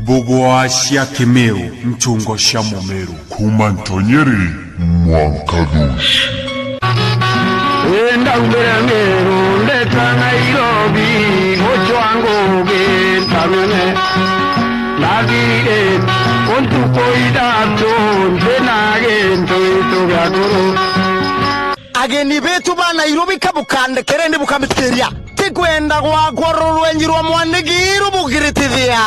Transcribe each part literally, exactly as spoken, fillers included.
Mbugwa cia Kimiru, nchungo cia Mumiru. Kuuma Ntonyeri mwanka Thuci. Ndaumire Miru ndeta Nairobi, gucwa ngugi ntamene. Ndathire untuku ithatu ntina gintu itu gia nguru. Ageni betu ba Nairobi, ka bukandekere ni bukamitikiria. Tikwenda gwakwa rurwenji rwa mwandiki rubugiritithia.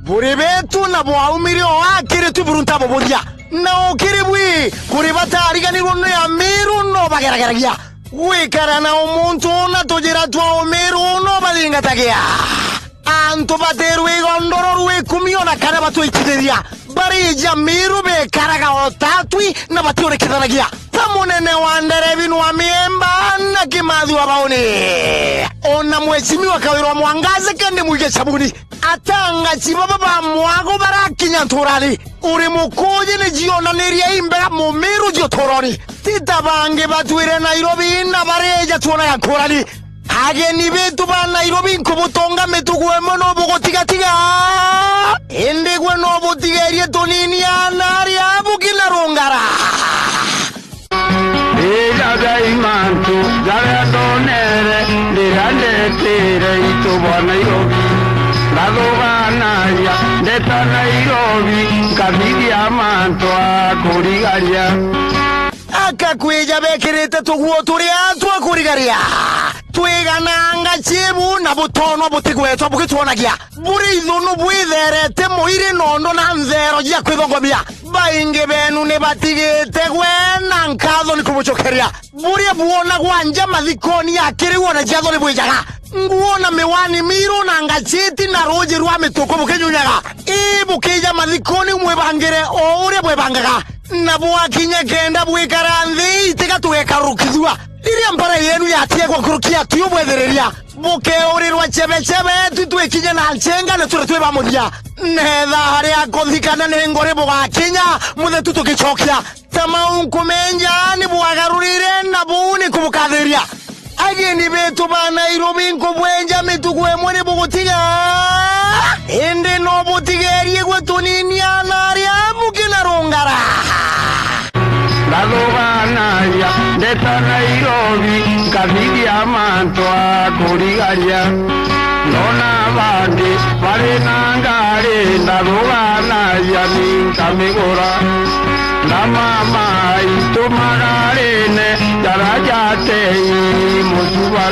Buri betu na bwaumire o akiri tu buru ntabubuthia. Na ukiri bwi, kuri batariganirwe ni Amiru no bagerageragia. Gwikara na umuntu una tujira twa Umiru no bathingatagia. Antu batirwe igondoro rwa ikumi ona kana batwikithiria. Barija Miru bekaraga o tatwi na batiurikithanagia. Ta munene wa nderebi nwa miemba na Kimathi wa bauni. Ona mheshimiwa Kawira wa Mwangaza kendi mwige sabuni. Atangaci baba ba mwago barakinya nturani. Uri mukuji ni jionaniria imbega Mumiru ji uturoni. Ti ta bangi batwire Nairobi na bareja tuonaga nkurani. Ageni betu ba Nairobi, nkubutonga mitugo imwe no bugutigatiga. Indi gwe no butigerie tunini ana aria buki na rungara. Ijagai mantu jaria ndonere ndiria ndetire itu bwa Nairobi. Ndathuganagia ndeta Nairobi, nkathithia mantu a kurigaria. Akakwija bekirite tuguo turia twa kurigaria. Twigananga cibu na butonwa butigwetwa bugitwonagia. Buri ithunu bwitherete muiri nondo na nthero cia kwithongomia. Baingi benu ni batigite gwe na nkatho ni kumucokeria. Buria bwonagwa nja mathikoni ya kiriu ona ciatho ni bwijaga. Nguo na miwani miru na ngaciti na ruuji rwa mituku bukinyunyaga. Ii bukija mathikoni mwibangire o uria bwebangaga. Na bwakinya kenda bwikara nthi itiga tugekarukithua. Riria mpara yenu yatiegwa nkuruki ya tu bwethiriria. Bukeurirwa chebechebe, tu twikinye na nchenga na ture twi ba muthia. Netha haria kuthikana ni nguri bugakinya, muthetu tugicokia. Ta mau nkumenja ni bwagarurire na buu ni kubukathiria. Ageni betu ba Nairobi nkubwenja mitugo imwe ni bugutiga. Indi no butigerie gwe tunini ana aria buki na rungara. Ndathuganagia ndeta Nairobi, nkathithia mantu a kurigaria. Ndona bangi bari na ngari, ndathuganagia ni nkamigura. Ndama maitu magarine, jara jatei mucuba.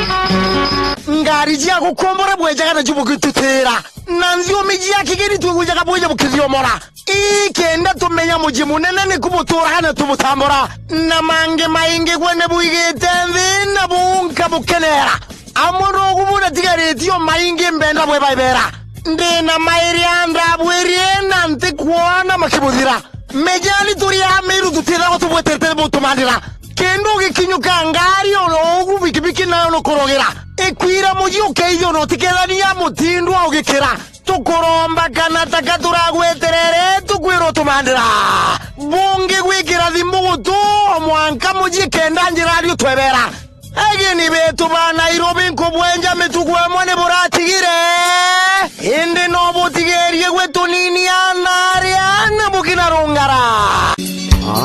Ngari cia gukombora bwejaga na jubugitutira, na nthiomi cia kigeni twigwijaga bwija bukithiomora. Ii kenda tumenya muji munene niku buturaga na tumutambura, na mangi maingi gwe ni bwigite nthi na bunka bukenera. Amwe nogu bunatigariti o maingi mbenda bwe baibera. Ndi na mairi a ndabwirie na ntikwona makibuthira. Mejani turi a Miru tutithagwa tubweterete butumanira. Kindu ugikinyuka ngari o ugu bikibiki nayo nukurogira. Ikwira muji ukeithio na utikethania mutindwa ugikira. Tukuromba kana taka turagweterere tukwirwo tumandira. Bungi gwikira thimu gutu o mwanka muji kenda njirari utwebera. Ageni betu ba Nairobi nkubwenja mitugo imwe ni buratigire. Indi no butigerie gwe tunini ana aria na bukina rungara.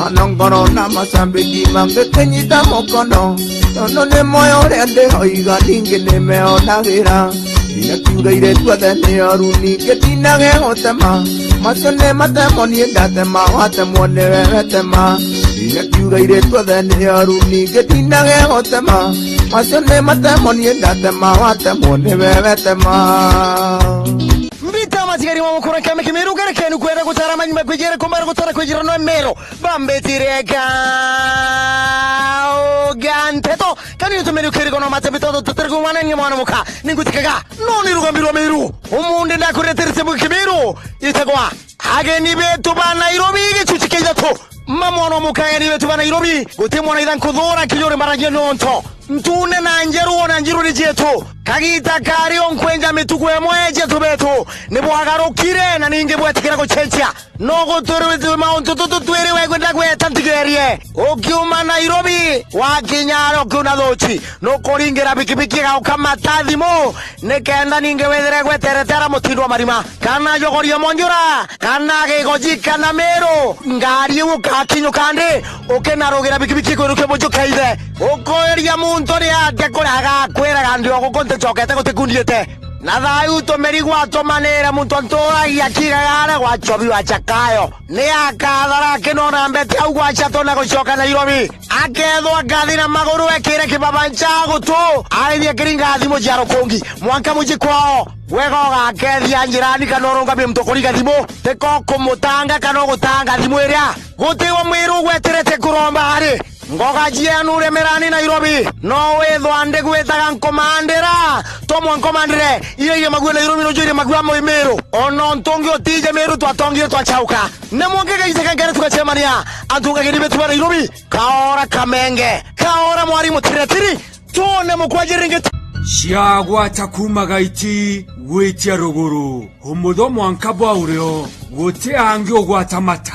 Ana ngoro na macambiki mangĩkĩnyita mũkono, tondũ nĩ moyo ũrĩa ndĩhoiga, ningĩ nĩmeonagira. Nginya kiuga iretu othe nĩ oru, ningĩ ndinage gũtema. Macio nĩ matemo niĩ ndatema, watemwo nĩ we wetema. Nginya kiuga iretu othe nĩ oru, ningĩ ndinage gũtema. Macio nĩ matemo niĩ ndatema, watemwo nĩ we wetema. Mbita matigari ma mukura kame kimiru kare kenu kwenda gutara manyuma kwijere kumara gutara kwijira no mero. Bambitire ka oga nteto. Kani utumiri ukiri kono mate bitoto tutere kumana ni mwana muka. Ningutikaga. No ni rugambirwa miru. Umunde ndakureterete mu kimiru. Itagwa. Ageni betu ba Nairobi gicuci kijatu. Mamwono muka ageni betu ba Nairobi. Guti mwana itha nkuthura kijore maragia nonto. Ntune na njeru ona njiru ni cietu. Kagita kari o nkwenja mituku imwe cietu betu ni bwagarukire na ningi bwetikira gucenjia. No gutwirithwe mauntu tutu twiri wekwenda gweta ntigerie. Ukiuma Nairobi, wakinya aria ukiuna thuchi, nukuringira bikibiki igaukamata thimu, nikenda ningi withire gweteretera mutindo wa marima, kana jogoria monjura, kana gigoji, kana miru. Ngari iu ukakinyuka ndi, ukinarugira bikibiki kwirukia mujuka ithe. Ukoria muntu ni atia kuria agakwiraga ndi o guku nticokete gutikundiite. Na thaa iu tumiri gwatumanire muntu nturagia kigaga aria gwa Chobi wa Chakayo. Ni akathara akinona mbete au gwacha tona gucoka Nairobi. Akethwa ngathi na maguru ekire kibaba ncha gutu. Arithie kiringa thimu cia rukungi. Mwanka muji kwao. Wega ugakethia njirani kana urungamie muntu kuriga thimu. Tiko kumutanga kana ugutanga thimu iria. Gutiwa mwiru ugweterete kuromba ari. Ngoga cienu remerani Nairobi, no withwa ndigwitaga nkomandira, tomwa nkomandire, iria iri magua Nairobi nojo iri magua moi Meru. Ona untu ungi utije Meru twatongire twachauka. Ni mwanke gaise kankere tugacemania, antu ngageni betu ba Nairobi, kaora kamenge, kaora mwarimu tiretiri, tuone mukwajiri ringi. Ciagwata kuma gaiti gwitia ruguru, umutho mwanka bwa urio, guti angi ugwata mata.